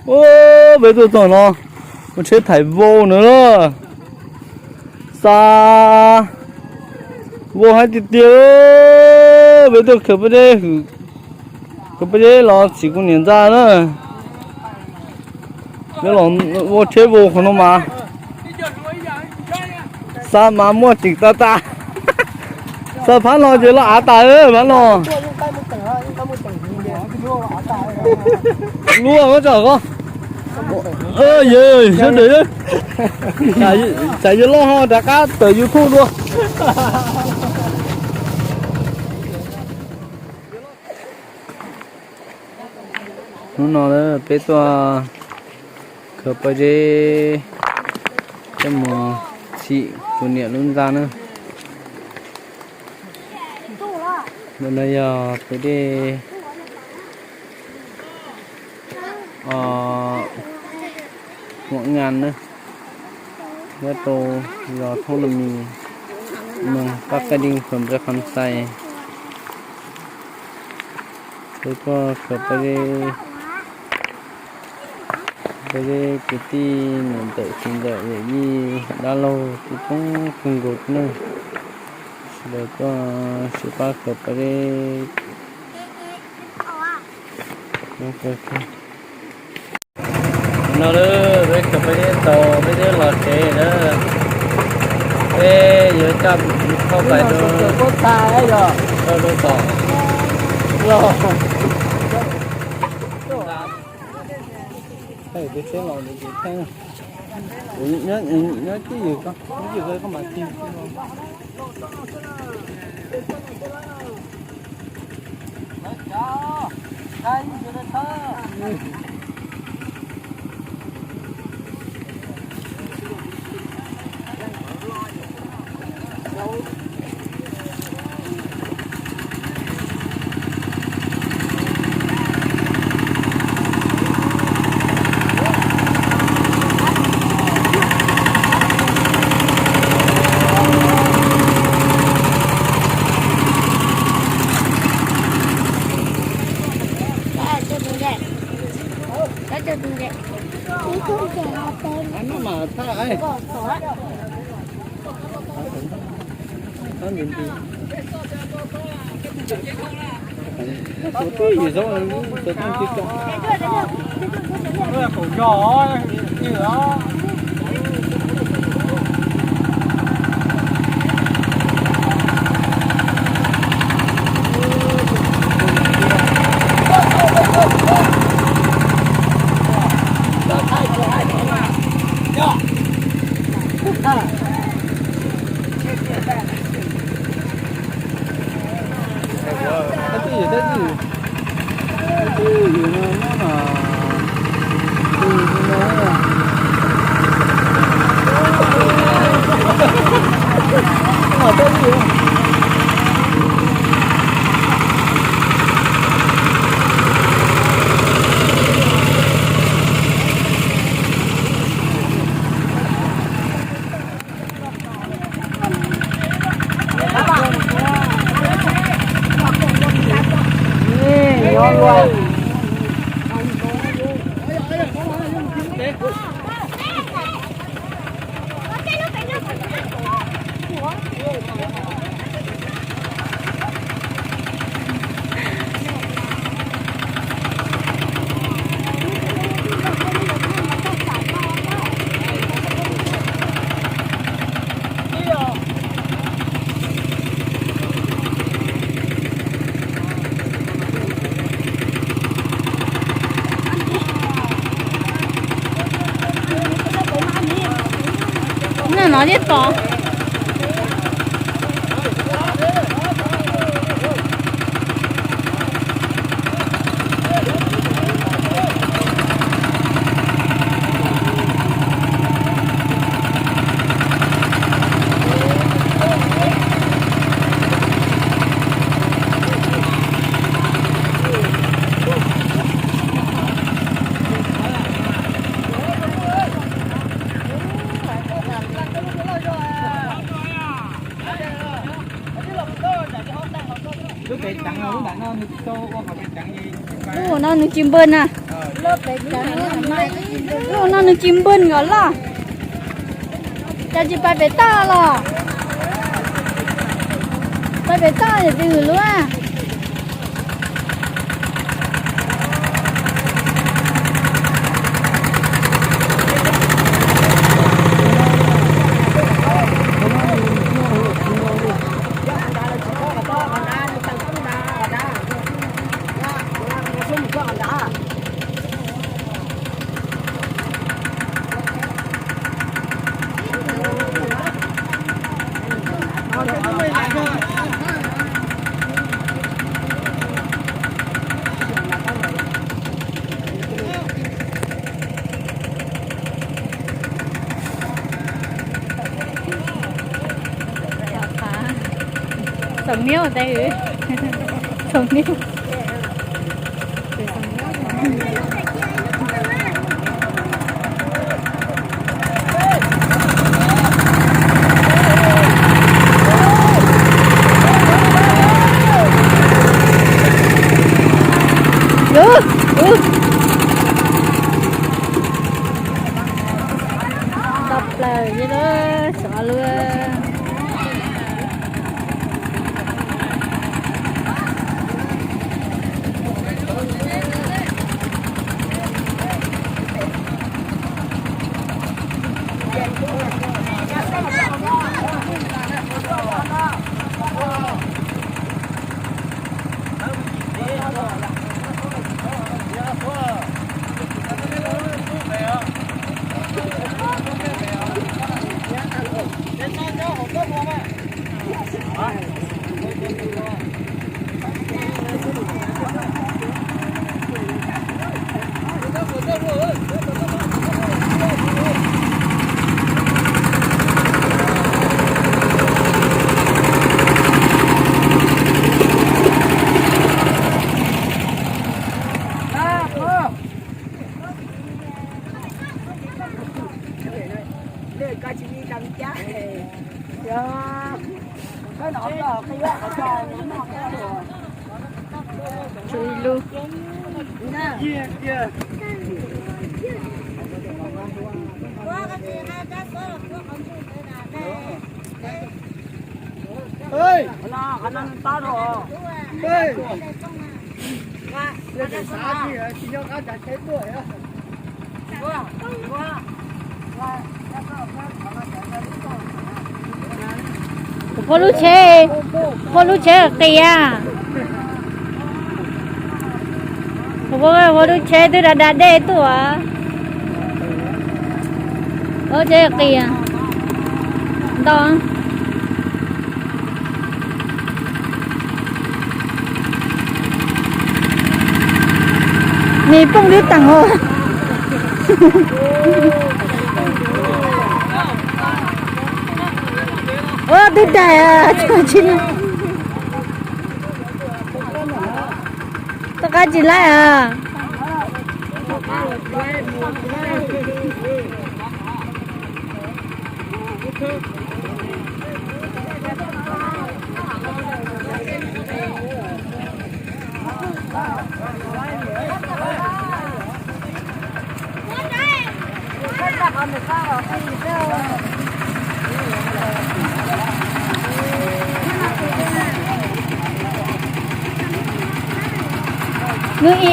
Peb tuaj txog no, ua tsheb thaiv vau na. Xa vau hais tiag tiag, peb tuaj khaws peb deb, khaws peb deb los txhim kuv niam ntxa na. Peb los ua tsheb vau qhov no mas xa mas muaj ceem tas tas. Xa phab no ces loj av tas phab no. Lub tso ko. Yawg sawv daws, tsam yawg loj ho rov qab tawm YouTube dua. Hnub no peb tuaj khaws pob zeb coj mus txhim kuv niam lub ntxa na. Ntawm no yog peb dej Muam Ngan na, nyob rau zos Thoob Las Mis, moos Pab Qai Dee, phường Prej Kham Xais. Peb tuaj khaws pob zeb, pob zeb kwv tij niam ntxawm txiv ntxawm yawm yij dab laug tib tsoom kawg nkaus thiab na. Sawv daws tuaj sib pab khaws pob zeb. No peb khaws pob zeb tau, peb twb los tsev lawm. Peb yuav coj thauj pais rau, rau tom. Nyob tij ywm ko, tij ywm ko mas tij. Noj no thiab pom. Lub no nws tsis npawg na. Lub no nws tsis npog nkaus loj. Cas tsis pais pem toj los? Pais pem toj yog twg lub a? Xoom niab tes, xoom niab. Tshaj plaws li lawm, xyov lawm. Tsw ib lub. Kuv pom lub tsheb, pom lub tsheb qis. Kuv pom lub tsheb twb da da dej tuaj. Lub tsheb qis ntau. Nws poob twb teem os. Ua twb daig, tom qab tsis laib a. Nws i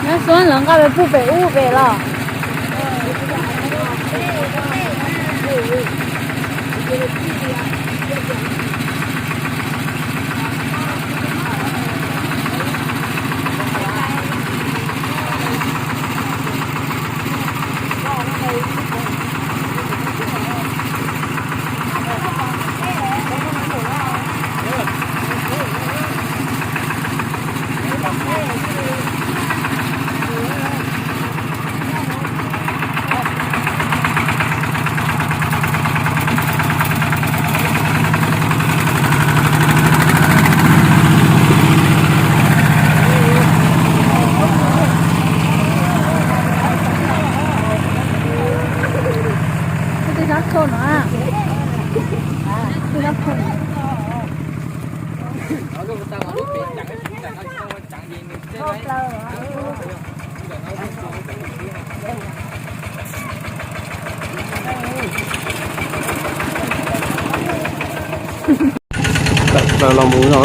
Nyob Suav lawv nqa pem pub pem ub pem los. Tawm plaws los mus no.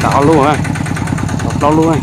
Tau ob lub, tau plaub lub.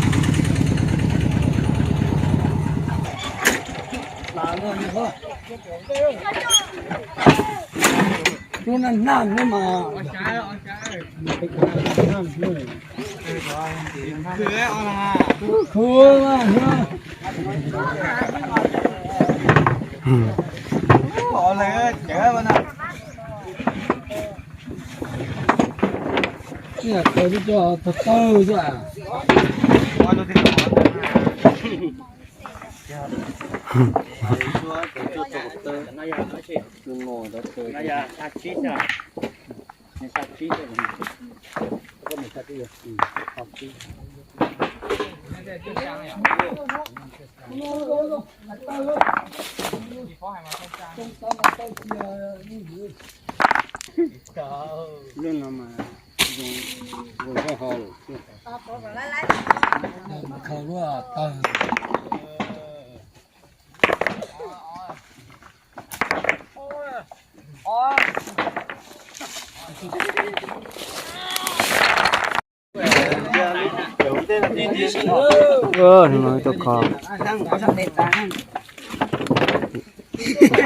Tus kho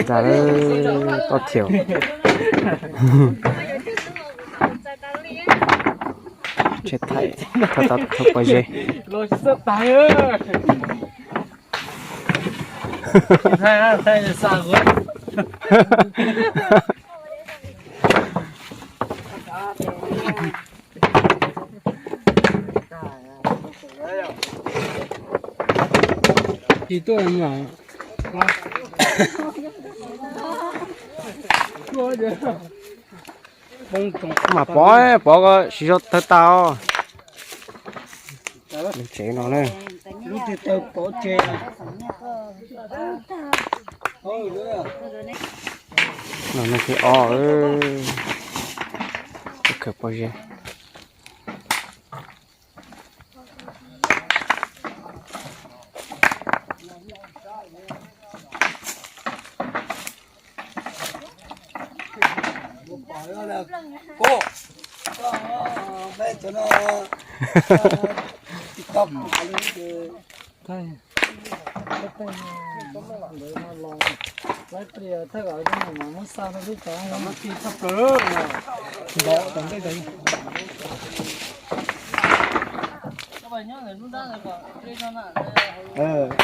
tas toj thiaum. Tsheb thaij thauj taub thauj pob zeb. Tsis tuaj mas. Mas pov, pov ko siv zog tawg tas os. Lub tsev no na. No neeg thib ob, khaws pob zeb.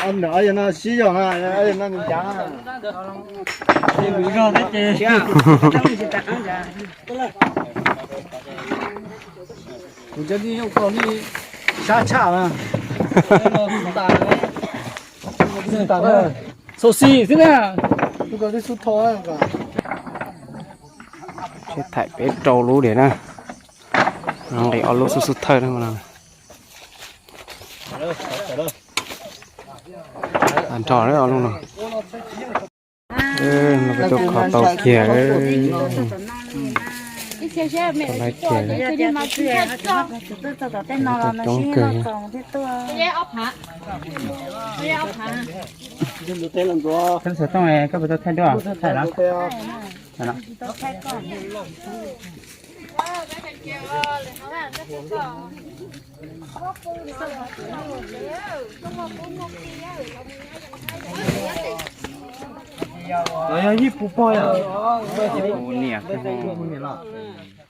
Ob yawg no sib zog na, ob yawg no nws ncav. Kuv cov tij yooj koj li sab tshaj na. Xauv xis xwb na. Sib thaij peb rau lub diam na. Nqis ob lub xub xub thawj na. Tag nrho ob lub no. Peb tau kho tau kiag. Tau laib kiag. Tau coob kawg. Koj puas tau thaij duab? Thaij los. Los yog ib puas pog yom? Ib puas niam los?